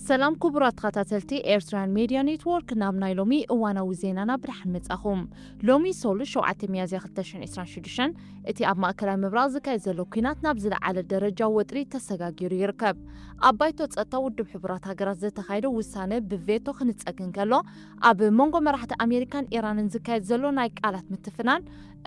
ሰላም ክቡራት ተኸታተልቲ ኤርትራውያን ሜድያ ኔትወርክ፣ ናብ ናይ ሎሚ እዋናዊ ዜናና ብደሓን መጻኹም። ሎሚ ሶሉስ ሸውዓተ ሚያዝያ ክልተ ሽሕን ዕስራን ሽዱሽተን እቲ ኣብ ማእከላይ ምብራቕ ዝካየድ ዘሎ ኲናት ናብ ዝለዓለ ደረጃ ወጥሪ ተሰጋጊሩ ይርከብ። ኣብ ባይቶ ጸጥታ ውድብ ሕቡራት ሃገራት ዝተኻየደ ውሳነ ብቬቶ ክንጸግ እንከሎ፣ ኣብ መንጎ መራሕቲ ኣሜሪካን ኢራንን ዝካየድ ዘሎ ናይ ቃላት ምትፍናን፣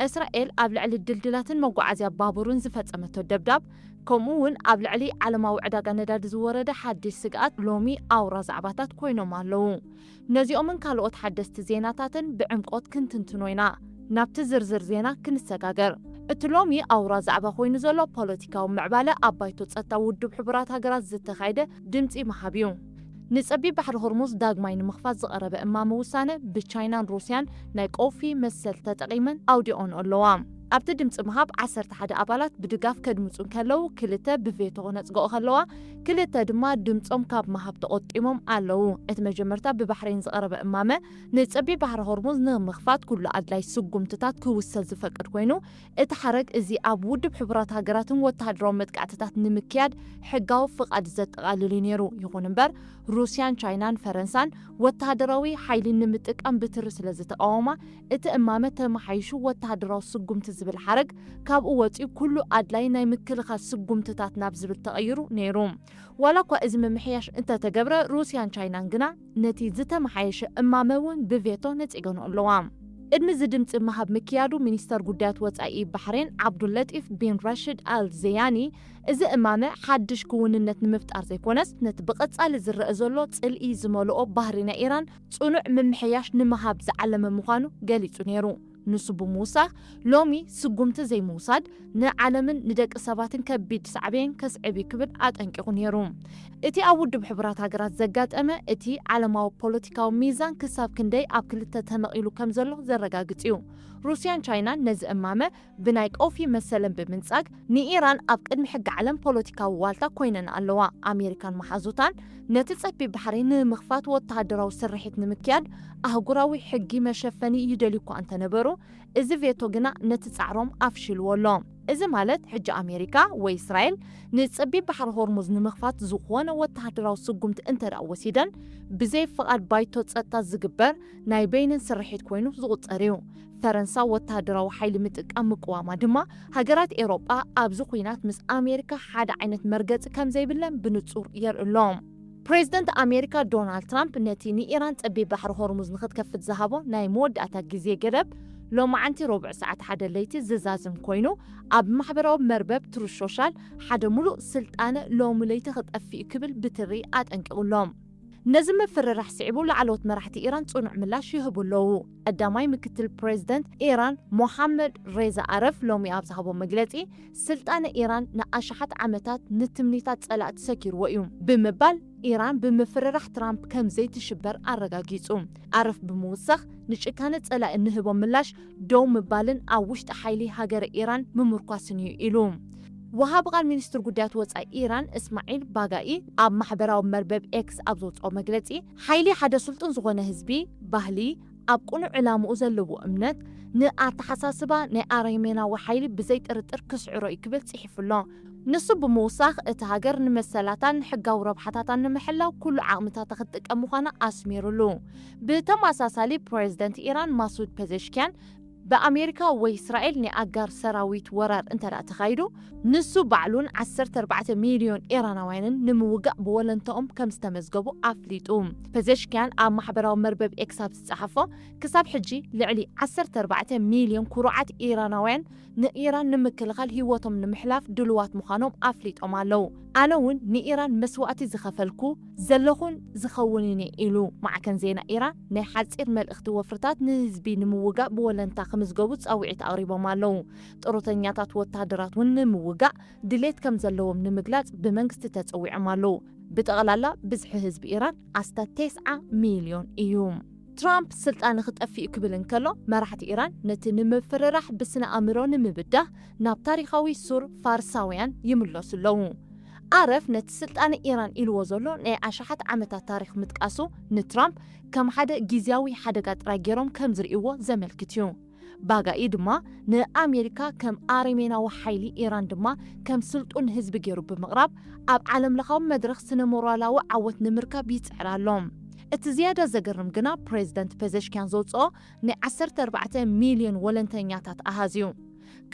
እስራኤል ኣብ ልዕሊ ድልድላትን መጓዓዝያ ባቡርን ዝፈጸመቶ ደብዳብ፣ ከምኡ እውን ኣብ ልዕሊ ዓለማዊ ዕዳጋ ነዳዲ ዝወረደ ሓድሽ ስግኣት ሎሚ ኣውራ ዛዕባታት ኮይኖም ኣለዉ። ነዚኦምን ካልኦት ሓደስቲ ዜናታትን ብዕምቆት ክንትንትኖ ኢና። ናብቲ ዝርዝር ዜና ክንሰጋገር። እቲ ሎሚ ኣውራ ዛዕባ ኮይኑ ዘሎ ፖለቲካዊ ምዕባለ ኣብ ባይቶ ጸጥታ ውድብ ሕቡራት ሃገራት ዝተኻየደ ድምጺ ምሃብ እዩ። ንጸቢብ ባሕሪ ሆርሙዝ ዳግማይ ንምኽፋት ዝቐረበ እማመ ውሳነ ብቻይናን ሩስያን ናይ ቀውፊ መሰል ተጠቒመን ኣውዲኦን ኣለዋ። ኣብቲ ድምጺ ምሃብ ዓሰርተ ሓደ ኣባላት ብድጋፍ ከድምጹ እንከለዉ፣ ክልተ ብቬቶ ክነጽግኦ ከለዋ፣ ክልተ ድማ ድምጾም ካብ ምሃብ ተቖጢሞም ኣለዉ። እቲ መጀመርታ ብባሕሬን ዝቐረበ እማመ ንጸቢብ ባሕሪ ሆርሙዝ ንምኽፋት ኩሉ ኣድላይ ስጉምትታት ክውሰድ ዝፈቅድ ኮይኑ፣ እቲ ሓረግ እዚ ኣብ ውድብ ሕቡራት ሃገራትን ወተሃደራዊ መጥቃዕትታት ንምክያድ ሕጋዊ ፍቓድ ዘጠቓልል እዩ ነይሩ። ይኹን እምበር፣ ሩስያን ቻይናን ፈረንሳን ወተሃደራዊ ሓይሊ ንምጥቃም ብትሪ ስለ ዝተቃወማ፣ እቲ እማመ ተመሓይሹ ወተሃደራዊ ስጉምቲ ዝብል ሓረግ ካብኡ ወጺኡ ኩሉ ኣድላይ ናይ ምክልኻል ስጉምትታት ናብ ዝብል ተቐይሩ ነይሩ። ዋላ እኳ እዚ ምምሕያሽ እንተተገብረ፣ ሩስያን ቻይናን ግና ነቲ ዝተመሓየሸ እማመ እውን ብቬቶ ነጺገንኦ ኣለዋ። ቅድሚ እዚ ድምጺ ምሃብ ምክያዱ፣ ሚኒስተር ጉዳያት ወጻኢ ባሕሬን ዓብዱለጢፍ ቢን ራሽድ ኣል ዘያኒ፣ እዚ እማመ ሓድሽ ክውንነት ንምፍጣር ዘይኮነስ፣ ነቲ ብቐጻሊ ዝረአ ዘሎ ጽልኢ ዝመልኦ ባህሪ ናይ ኢራን ጽኑዕ ምምሕያሽ ንምሃብ ዝዓለመ ምዃኑ ገሊጹ ነይሩ። ንሱ ብምውሳኽ፣ ሎሚ ስጉምቲ ዘይምውሳድ ንዓለምን ንደቂ ሰባትን ከቢድ ሳዕቤን ከስዕብ እዩ ክብል ኣጠንቂቑ ነይሩ። እቲ ኣብ ውድብ ሕቡራት ሃገራት ዘጋጠመ እቲ ዓለማዊ ፖለቲካዊ ሚዛን ክሳብ ክንደይ ኣብ ክልተ ተመቒሉ ከም ዘሎ ዘረጋግጽ እዩ። ሩስያን ቻይናን ነዚ እማመ ብናይ ቀውፊ መሰለን ብምንጻግ፣ ንኢራን ኣብ ቅድሚ ሕጊ ዓለም ፖለቲካዊ ዋልታ ኮይነን ኣለዋ። ኣሜሪካን መሓዙታን ነቲ ጸቢብ ባሕሪ ንምኽፋት ወተሃደራዊ ስርሒት ንምክያድ ኣህጉራዊ ሕጊ መሸፈኒ ይደልዩ እኳ እንተነበሩ፣ እዚ ቬቶ ግና ነቲ ጻዕሮም ኣፍሽልዎ ኣሎ። እዚ ማለት፣ ሕጂ ኣሜሪካ ወይ እስራኤል ንጸቢብ ባሕሪ ሆርሙዝ ንምኽፋት ዝኾነ ወተሃደራዊ ስጉምቲ እንተ ደኣ ወሲደን፣ ብዘይ ፍቓድ ባይቶ ጸጥታ ዝግበር ናይ በይነን ስርሒት ኮይኑ ዝቑጸር እዩ። ፈረንሳ ወተሃደራዊ ሓይሊ ምጥቃም ምቅዋማ ድማ፣ ሃገራት ኤውሮጳ ኣብዚ ኲናት ምስ ኣሜሪካ ሓደ ዓይነት መርገጺ ከም ዘይብለን ብንጹር የርኢ ኣሎ። ፕሬዚደንት ኣሜሪካ ዶናልድ ትራምፕ ነቲ ንኢራን ጸቢብ ባሕሪ ሆርሙዝ ንኽትከፍት ዝሃቦ ናይ መወዳእታ ግዜ ገደብ፣ ሎማዓንቲ ረቡዕ ሰዓት ሓደ ለይቲ ዝዛዝም ኮይኑ፣ ኣብ ማሕበራዊ መርበብ ትሩዝ ሶሻል፣ ሓደ ሙሉእ ስልጣነ ሎሚ ለይቲ ክጠፍእ ክብል ብትሪ ኣጠንቂቑ ኣሎ። ነዚ ምፍርራሕ ስዒቡ፣ ላዕለዎት መራሕቲ ኢራን ጽኑዕ ምላሽ ይህቡ ኣለዉ። ቀዳማይ ምክትል ፕሬዚደንት ኢራን ሞሓመድ ሬዛ ኣረፍ ሎሚ ኣብ ዝሃቦ መግለጺ፣ ስልጣነ ኢራን ንኣሽሓት ዓመታት ንትምኒታት ጸላእቲ ሰኪርዎ እዩ ብምባል፣ ኢራን ብምፍርራሕ ትራምፕ ከም ዘይትሽበር ኣረጋጊጹ። ኣረፍ ብምውሳኽ፣ ንጭካነ ጸላኢ እንህቦ ምላሽ ደው ምባልን ኣብ ውሽጢ ሓይሊ ሃገረ ኢራን ምምርኳስን እዩ ኢሉ። ወሃቢ ቃል ሚኒስትር ጉዳያት ወጻኢ ኢራን እስማዒል ባጋኢ ኣብ ማሕበራዊ መርበብ ኤክስ ኣብ ዘውጽኦ መግለጺ፣ ሓይሊ ሓደ ስልጡን ዝኾነ ህዝቢ፣ ባህሊ፣ ኣብ ቅኑዕ ዕላምኡ ዘለዎ እምነት፣ ንኣተሓሳስባ ናይ ኣረሜናዊ ሓይሊ ብዘይ ጥርጥር ክስዕሮ እዩ ክብል ጽሒፉ ኣሎ። ንሱ ብምውሳኽ፣ እቲ ሃገር ንመሰላታን ሕጋዊ ረብሓታታን ንምሕላው ኩሉ ዓቕምታታ ክትጥቀም ምዃና ኣስሚሩሉ። ብተመሳሳሊ፣ ፕሬዚደንት ኢራን ማሱድ ፐዘሽኪያን፣ ብኣሜሪካ ወይ እስራኤል ናይ ኣጋር ሰራዊት ወራር እንተ ደኣ ተኻይዱ፣ ንሱ ባዕሉን ዓሰርተ ኣርባዕተ ሚልዮን ኢራናውያንን ንምውጋእ ብወለንታኦም ከም ዝተመዝገቡ ኣፍሊጡ። ፐዘሽኪያን ኣብ ማሕበራዊ መርበብ ኤክስ ኣብ ዝጸሓፎ፣ ክሳብ ሕጂ ልዕሊ ዓሰርተ ኣርባዕተ ሚልዮን ኩሩዓት ኢራናውያን ንኢራን ንምክልኻል ህይወቶም ንምሕላፍ ድሉዋት ምዃኖም ኣፍሊጦም ኣለዉ። ኣነ እውን ንኢራን መስዋእቲ ዝኸፈልኩ ዘለኹን ዝኸውንን እየ ኢሉ። ማዕከን ዜና ኢራን ናይ ሓጺር መልእኽቲ ወፍርታት ንህዝቢ ንምውጋእ ብወለንታ ክምዝገቡ ጻውዒት ኣቕሪቦም ኣለዉ። ጥሮተኛታት ወተሃደራት እውን ንምውጋእ ድሌት ከም ዘለዎም ንምግላጽ ብመንግስቲ ተጸዊዖም ኣለዉ። ብጠቕላላ ብዝሒ ህዝቢ ኢራን ኣስታት ተስዓ ሚልዮን እዩ። ትራምፕ ስልጣን ክጠፍእ ክብል እንከሎ፣ መራሕቲ ኢራን ነቲ ንምፍርራሕ ብስነ ኣእምሮ ንምብዳህ ናብ ታሪኻዊ ሱር ፋርሳውያን ይምለሱ ኣለዉ። ኣረፍ ነቲ ስልጣነ ኢራን ኢልዎ ዘሎ ናይ ኣሽሓት ዓመታት ታሪኽ ምጥቃሱ፣ ንትራምፕ ከም ሓደ ግዝያዊ ሓደጋ ጥራይ ገይሮም ከም ዝርእይዎ ዘመልክት እዩ። ባጋኢ ድማ ንኣሜሪካ ከም ኣረሜናዊ ሓይሊ፣ ኢራን ድማ ከም ስልጡን ህዝቢ ገይሩ ብምቕራብ ኣብ ዓለምለኻዊ መድረኽ ስነ ሞራላዊ ዓወት ንምርካብ ይጽዕር ኣሎ። እቲ ዝያዳ ዘገርም ግና ፕሬዚደንት ፔዘሽኪያን ዘውፅኦ ናይ ዓሰርተ ኣርባዕተ ሚልዮን ወለንተኛታት ኣሃዝ እዩ።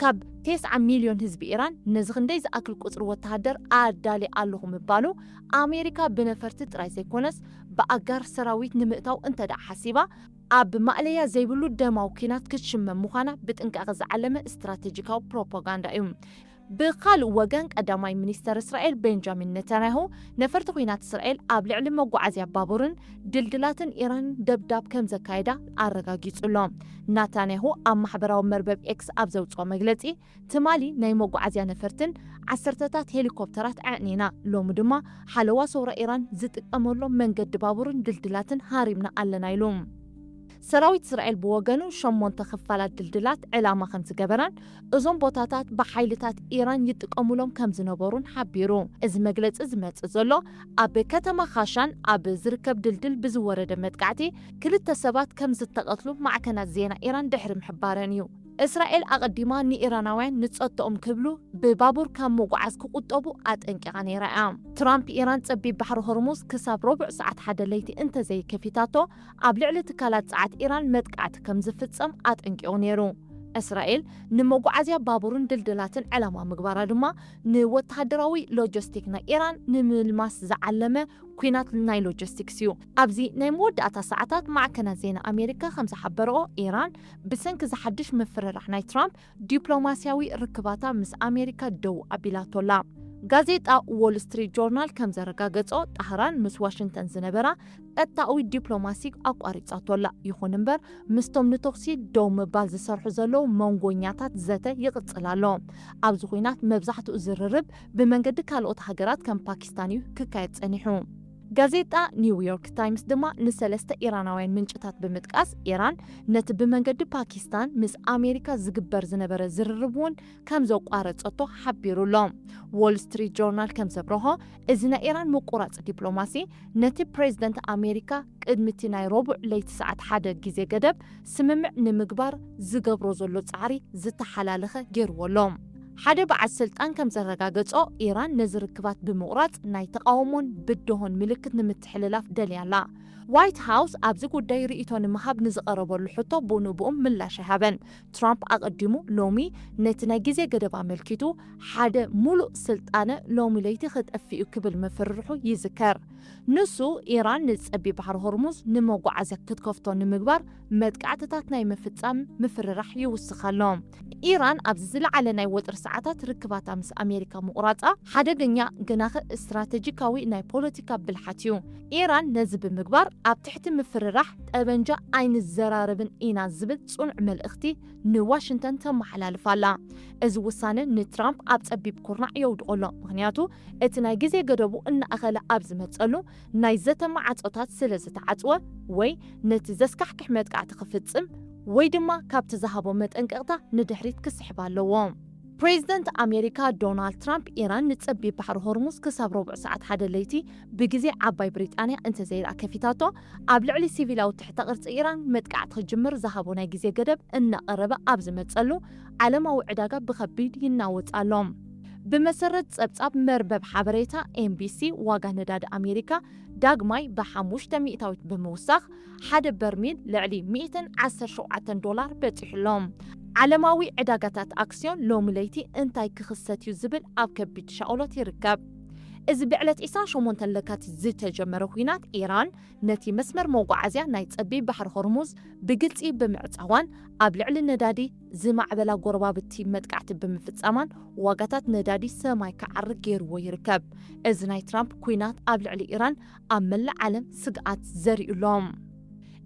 ካብ ተስዓ ሚልዮን ህዝቢ ኢራን ነዚ ክንደይ ዝኣክል ቁፅሪ ወተሃደር ኣዳሊ ኣለኹ ምባሉ ኣሜሪካ ብነፈርቲ ጥራይ ዘይኮነስ ብኣጋር ሰራዊት ንምእታው እንተደኣ ሓሲባ ኣብ ማእለያ ዘይብሉ ደማዊ ኲናት ክትሽመም ምዃና ብጥንቃቐ ዝዓለመ ስትራቴጂካዊ ፕሮፓጋንዳ እዩ። ብኻልእ ወገን ቀዳማይ ሚኒስተር እስራኤል ቤንጃሚን ነታንያሁ ነፈርቲ ኲናት እስራኤል ኣብ ልዕሊ መጓዓዝያ ባቡርን ድልድላትን ኢራን ደብዳብ ከም ዘካየዳ ኣረጋጊጹ ኣሎ። ናታንያሁ ኣብ ማሕበራዊ መርበብ ኤክስ ኣብ ዘውጽኦ መግለጺ ትማሊ ናይ መጓዓዝያ ነፈርትን ዓሰርተታት ሄሊኮፕተራት ኣዕኒና፣ ሎሚ ድማ ሓለዋ ሰውራ ኢራን ዝጥቀመሎም መንገዲ ባቡርን ድልድላትን ሃሪምና ኣለና ኢሉ። ሰራዊት እስራኤል ብወገኑ ሸሞንተ ክፋላት ድልድላት ዕላማ ከም ዝገበራን እዞም ቦታታት ብሓይልታት ኢራን ይጥቀሙሎም ከም ዝነበሩን ሓቢሩ። እዚ መግለጺ ዝመጽእ ዘሎ ኣብ ከተማ ኻሻን ኣብ ዝርከብ ድልድል ብዝወረደ መጥቃዕቲ ክልተ ሰባት ከም ዝተቐትሉ ማዕከናት ዜና ኢራን ድሕሪ ምሕባረን እዩ። እስራኤል ኣቐዲማ ንኢራናውያን ንጸጥኦም ክብሉ ብባቡር ካብ ምጉዓዝ ክቑጠቡ ኣጠንቂቓ ነይራ እያ። ትራምፕ ኢራን ጸቢብ ባሕሪ ሆርሙዝ ክሳብ ረቡዕ ሰዓት ሓደ ለይቲ እንተዘይከፊታቶ ኣብ ልዕሊ ትካላት ጸዓት ኢራን መጥቃዕቲ ከም ዝፍጸም ኣጠንቂቑ ነይሩ። እስራኤል ንመጓዓዝያ ባቡርን ድልድላትን ዕላማ ምግባራ ድማ ንወተሃደራዊ ሎጂስቲክ ናይ ኢራን ንምልማስ ዝዓለመ ኲናት ናይ ሎጂስቲክስ እዩ። ኣብዚ ናይ መወዳእታ ሰዓታት ማዕከናት ዜና ኣሜሪካ ከም ዝሓበረኦ ኢራን ብሰንኪ ዝሓድሽ ምፍርራሕ ናይ ትራምፕ ዲፕሎማስያዊ ርክባታ ምስ ኣሜሪካ ደው ኣቢላቶ ኣላ። ጋዜጣ ዎል ስትሪት ጆርናል ከም ዘረጋገጾ ጣህራን ምስ ዋሽንግተን ዝነበራ ቀጥታዊ ዲፕሎማሲ ኣቋሪጻቶ ኣላ። ይኹን እምበር ምስቶም ንተኹሲ ደው ምባል ዝሰርሑ ዘለዉ መንጎኛታት ዘተ ይቕጽል ኣሎ። ኣብዚ ኲናት መብዛሕትኡ ዝርርብ ብመንገዲ ካልኦት ሃገራት ከም ፓኪስታን እዩ ክካየድ ጸኒሑ። ጋዜጣ ኒውዮርክ ታይምስ ድማ ንሰለስተ ኢራናውያን ምንጭታት ብምጥቃስ ኢራን ነቲ ብመንገዲ ፓኪስታን ምስ ኣሜሪካ ዝግበር ዝነበረ ዝርርብ እውን ከም ዘቋረጸቶ ሓቢሩ ኣሎ። ዎል ስትሪት ጆርናል ከም ዘብረሆ እዚ ናይ ኢራን ምቁራጽ ዲፕሎማሲ ነቲ ፕሬዚደንት ኣሜሪካ ቅድሚ እቲ ናይ ረቡዕ ለይቲ ሰዓት ሓደ ግዜ ገደብ ስምምዕ ንምግባር ዝገብሮ ዘሎ ጻዕሪ ዝተሓላለኸ ገይርዎ ኣሎ። ሓደ በዓል ስልጣን ከም ዘረጋገጾ ኢራን ነዚ ርክባት ብምቑራጽ ናይ ተቓውሞን ብድሆን ምልክት ንምትሕልላፍ ደልያ ኣላ። ዋይት ሃውስ ኣብዚ ጉዳይ ርእይቶ ንምሃብ ንዝቐረበሉ ሕቶ ብኡ ንብኡ ምላሽ ኣይሃበን። ትራምፕ ኣቐዲሙ ሎሚ ነቲ ናይ ግዜ ገደብ ኣመልኪቱ ሓደ ሙሉእ ስልጣነ ሎሚ ለይቲ ክጠፍእ እዩ ክብል ምፍርርሑ ይዝከር። ንሱ ኢራን ንጸቢብ ባሕሪ ሆርሙዝ ንመጓዓዝያ ክትከፍቶ ንምግባር መጥቃዕትታት ናይ ምፍጻም ምፍርራሕ ይውስኽ ኣሎ። ኢራን ኣብዚ ዝለዓለ ናይ ወጥሪ ሰዓታት ርክባታ ምስ ኣሜሪካ ምቑራጻ ሓደገኛ ግናኸ ስትራተጂካዊ ናይ ፖለቲካ ብልሓት እዩ። ኢራን ነዚ ብምግባር ኣብ ትሕቲ ምፍርራሕ ጠበንጃ ኣይንዘራረብን ኢና ዝብል ጽኑዕ መልእኽቲ ንዋሽንግተን ተመሓላልፍ ኣላ። እዚ ውሳነ ንትራምፕ ኣብ ጸቢብ ኩርናዕ የውድቖ ኣሎ። ምኽንያቱ እቲ ናይ ግዜ ገደቡ እናኣኸለ ኣብ ዝመጸሉ ናይ ዘተ ማዕጾታት ስለ ዝተዓጽወ ወይ ነቲ ዘስካሕክሕ መጥቃዕቲ ክፍጽም ወይ ድማ ካብቲ ዝሃቦ መጠንቀቕታ ንድሕሪት ክስሕብ ኣለዎ። ፕሬዚደንት ኣሜሪካ ዶናልድ ትራምፕ ኢራን ንጸቢብ ባሕሪ ሆርሙዝ ክሳብ ረቡዕ ሰዓት ሓደ ለይቲ ብግዜ ዓባይ ብሪጣንያ እንተዘይደኣ ከፊታቶ ኣብ ልዕሊ ሲቪላዊ ትሕተ ቅርጺ ኢራን መጥቃዕቲ ክጅምር ዝሃቦ ናይ ግዜ ገደብ እናቐረበ ኣብ ዝመጸሉ ዓለማዊ ዕዳጋ ብኸቢድ ይናወጽ ኣሎ። ብመሰረት ጸብጻብ መርበብ ሓበሬታ ኤንቢሲ ዋጋ ነዳዲ ኣሜሪካ ዳግማይ ብሓሙሽተ ሚእታዊት ብምውሳኽ ሓደ በርሚል ልዕሊ ሚእትን ዓሰርተ ሸውዓተን ዶላር በጺሑ ኣሎ። ዓለማዊ ዕዳጋታት ኣክስዮን ሎሚ ለይቲ እንታይ ክኽሰት እዩ ዝብል ኣብ ከቢድ ሻቕሎት ይርከብ። እዚ ብዕለት ዕስራን ሸሞንተን ለካቲት ዝተጀመረ ኲናት ኢራን ነቲ መስመር መጓዓዝያ ናይ ጸቢብ ባሕሪ ሆርሙዝ ብግልጺ ብምዕጻዋን ኣብ ልዕሊ ነዳዲ ዝማዕበላ ጎረባብቲ መጥቃዕቲ ብምፍጻማን ዋጋታት ነዳዲ ሰማይ ክዓርግ ገይርዎ ይርከብ። እዚ ናይ ትራምፕ ኲናት ኣብ ልዕሊ ኢራን ኣብ መላእ ዓለም ስግኣት ዘሪኡ ኣሎ።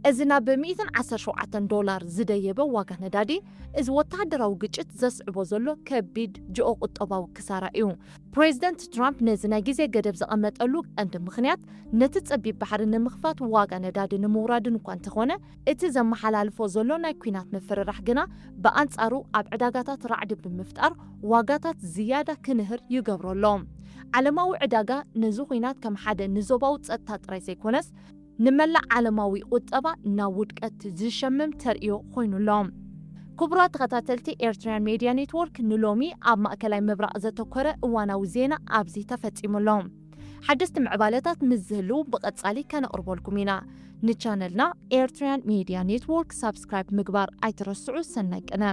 እዚ ናብ ሚእትን ዓሰርተ ሸውዓተን ዶላር ዝደየበ ዋጋ ነዳዲ፣ እዚ ወተሃደራዊ ግጭት ዘስዕቦ ዘሎ ከቢድ ጂኦ ቁጠባዊ ክሳራ እዩ። ፕሬዚደንት ትራምፕ ነዚ ናይ ግዜ ገደብ ዘቐመጠሉ ቀንዲ ምኽንያት ነቲ ጸቢብ ባሕሪ ንምኽፋት ዋጋ ነዳዲ ንምውራድን እኳ እንተኾነ፣ እቲ ዘመሓላልፎ ዘሎ ናይ ኲናት ምፍርራሕ ግና ብኣንጻሩ ኣብ ዕዳጋታት ራዕዲ ብምፍጣር ዋጋታት ዝያዳ ክንህር ይገብሮ ኣሎ። ዓለማዊ ዕዳጋ ነዚ ኲናት ከም ሓደ ንዞባዊ ጸጥታ ጥራይ ዘይኮነስ ንመላእ ዓለማዊ ቁጠባ ናብ ውድቀት ዝሸምም ተርእዮ ኮይኑ ኣሎ። ክቡራት ተኸታተልቲ ኤርትራውያን ሜድያ ኔትወርክ፣ ንሎሚ ኣብ ማእከላይ ምብራቕ ዘተኮረ እዋናዊ ዜና ኣብዚ ተፈጺሙ ኣሎ። ሓደስቲ ምዕባለታት ምስ ዝህልዉ ብቐጻሊ ከነቕርበልኩም ኢና። ንቻነልና ኤርትራውያን ሜድያ ኔትወርክ ሳብስክራይብ ምግባር ኣይትረስዑ። ሰናይ ቅነ።